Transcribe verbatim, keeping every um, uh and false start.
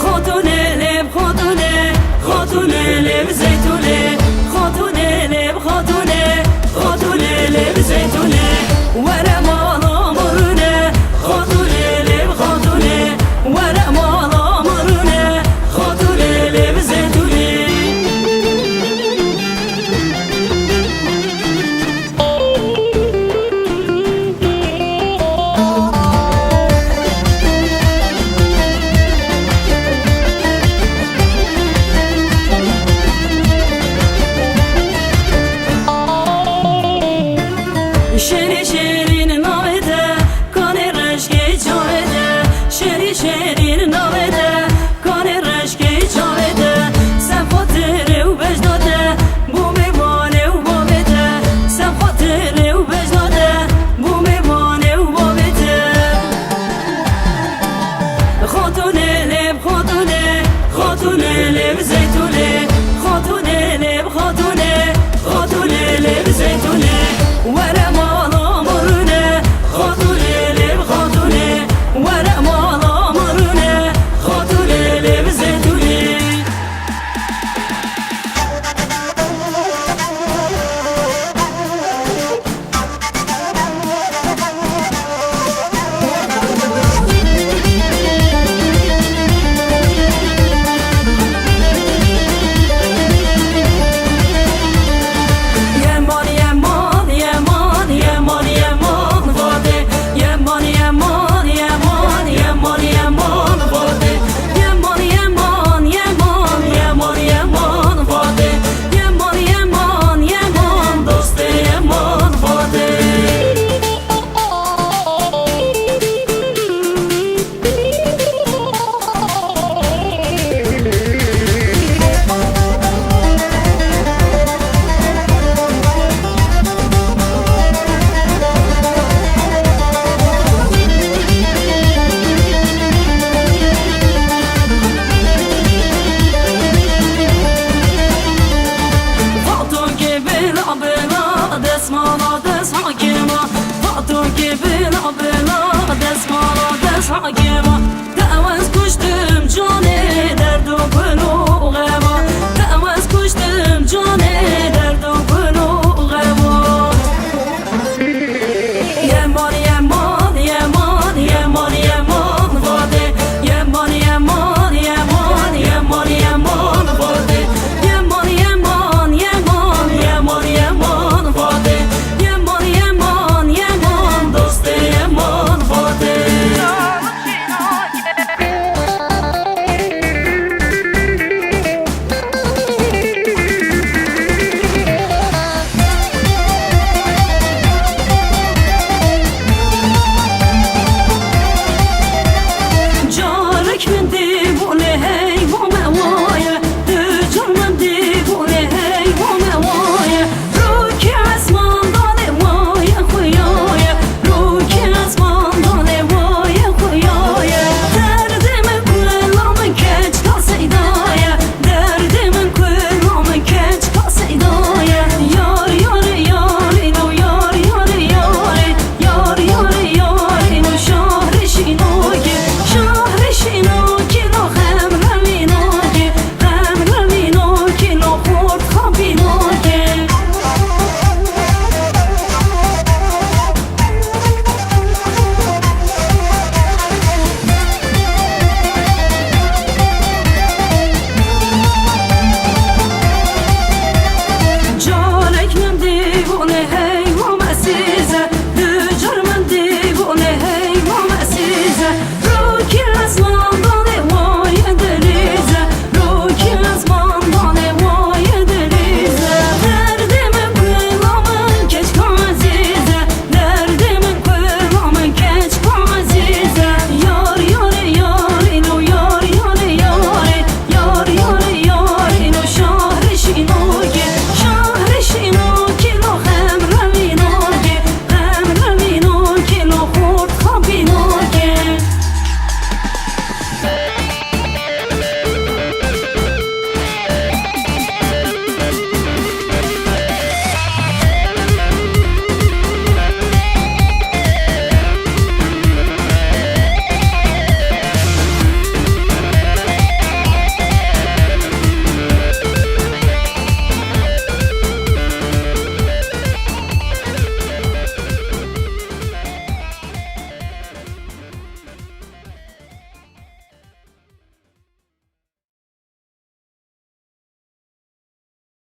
Xotunê lê bi xotunê, xotunê lê bi zeytunê, xotunê lê bi xotunê, xotunê lê bi zeytunê. Were mala mirûne, xotunê lê bi xotunê, were mala mirûne, xotunê lê bi zeytunê. Şêrî şêrîn navê te, kanê reşkê çavê te. Şêrî şêrîn navê te, kanê reşkê çavê te. Ser xatirê û bejna te, bû mêvanê û bavê te. Ser xatirê û bejna te, bû mêvanê û bavê te. Xotunê lê bi xotunê, xotunê lê bi zeytunê, xotunê lê bi xotunê, xotunê lê bi zeytunê. Were mala mirûne, xotunê lê bi xotunê, were mala mirûne, xotunê lê bi zeytunê. Yeman, yeman, yeman, yeman, yeman, Fatê. Yeman, yeman, yeman, yeman, yeman, Fatê. Yeman, yeman, yeman, yeman, yeman, Fatê. Yeman, yeman, yeman, dostê yeman, Fatê. Fatokê bila bila, destmala dest hakima. Fatokê bila bila.